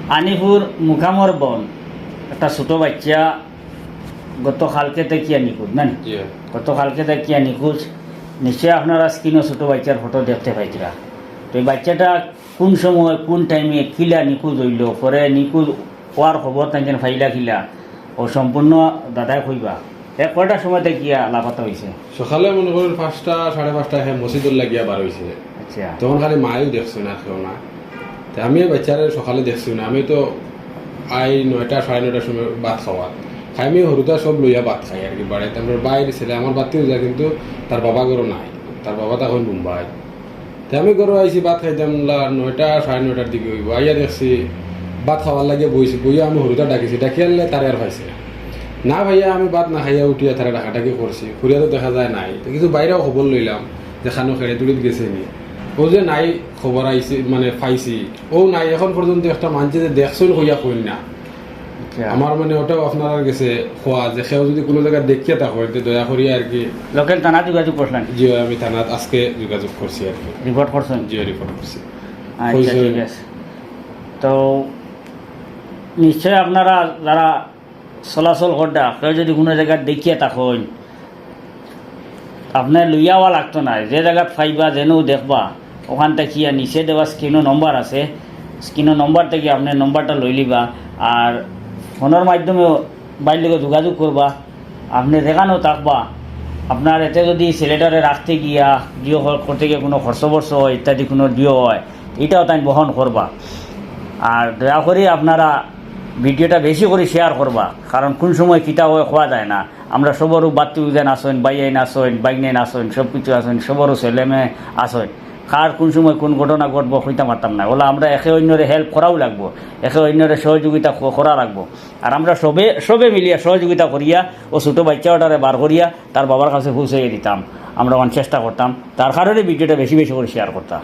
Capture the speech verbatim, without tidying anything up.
আনিপুর মুকামর বন, একটা ছোট বাচ্চা গত কালকে থাকিয়া নিখোঁজ, না নি? জি। গত কালকে থাকিয়া নিখোঁজ। নিশ্চয় আপনারা স্ক্রিনও ছোট বাচ্চার ফটো দেখতে পাইতরা। তো এই বাচ্চাটা কোন সময়, কোন টাইমে, কিলা নিখোঁজ হইল, পরে নিখোঁজ হওয়ার খবর তাই যেন পাইলা কিলা, ও সম্পূর্ণ দাদায় কইবা। এ কয়টার সময় থাকিয়া লাপাতা হইছে? সকালে মনে করেন পাঁচটা, সাড়ে পাঁচটা, হ্যাঁ, মসজিদর লাগিয়া বার হইছে। আচ্ছা। তখন খালি মায়ও দেখছে না, কেউ না। তে আমি এই বাচ্চারে সকালে দেখছি না, আমি তো আই নয়টা, সাড়ে নয়টার সময় ভাত খাওয়ার। খাই আমি হুরুতা সব লইয়া ভাত খাই আর কি বাড়িত। আমরা বাইরে ছেলে আমার বাতিও যায়, কিন্তু তার বাবা ঘরো নাই, তার বাবা তখন মুম্বাই। তে আমি ঘরো আইছি, ভাত খাইতাম লা নয়টা, সাড়ে নয়টার দিকে হইব। আইয়া দেখছি ভাত খাওয়ার লাগে বইছি, বইয়া আমি হুরুতা ডাকিছি, ডাকি আনলে তারে আর পাইছি না। না ভাইয়া, আমি ভাত না খাইয়া উঠিয়া তারে ডাকাডাকি করছি, করিয়া তো দেখা যায় নাই। তো কিছু বাইরেও খবর লইলাম যে খানো খেড়ে তুড়িত গেছে নি। ও যে নাই, খবর আইছে, মানে পাইছি, ও নাই। এখন পর্যন্ত একটা মানছে যে দেখছইন কইয়া কইন না। আচ্ছা। আমার মানে ওটাও আপনার গেছে খোয়া যে কেউ যদি কোনো জায়গা দেখিয়া তা হয়, তো দয়া করিয়া আর কি। লোকাল থানা যোগাযোগ করছিলেন? জি, আমি থানাত আজকে যোগাযোগ করছি আর কি। রিপোর্ট করছেন? জি, রিপোর্ট করছি। আচ্ছা, কইছে- ঠিক আছে। তো নিশ্চয় আপনারা যারা চলাচল কররা, কেউ যদি কোনো জায়গাত দেখিয়া থাকইন, আপনি লইয়াওয়া লাগতো না, যে জায়গাত পাইবা, যেনও দেখবা, ওখান থাকিয়া নিচে দেওয়া স্ক্রিনও নম্বর আছে, স্ক্রিনও নম্বর থেকে আপনি নম্বরটা লই লিবা। আর ফোনের মাধ্যমে বাইর লগে যোগাযোগ করবা, আপনি যেখানো থাকবা, আপনার এতে যদি ছেলেটারে রাখতে গিয়া, ভিডিও কল করতে গিয়া কোনো খরচ বর্চ হয় ইত্যাদি কোনো দিও হয়, এটাও তাই বহন করবা। আর দয়া করি আপনারা ভিডিওটা বেশি করে শেয়ার করবা, কারণ কোন সময় কিতা হয় কওয়া যায় না। আমরা সবরও বাত্তি উজান আছইন, বাইয়াইন আছইন, বাইগনাইন আছইন, সব কিছু আছইন, সবরও ছেলেমেয়ে আছইন। কার কোন সময় কোন ঘটনা ঘটবো কইতাম পারতাম না। ওলা আমরা একে অন্যরে হেল্প করাও লাগবো, একে অন্যরে সহযোগিতা ক-, করা লাগবো। আর আমরা সবে সবে মিলিয়া সহযোগিতা করিয়া ও ছোটো বাচ্চা ওটারে বার করিয়া তার বাবার কাছে পৌঁছাইয়া দিতাম, আমরা অন চেষ্টা করতাম। তার কারণে ভিডিওটা বেশি বেশি করে শেয়ার করতাম।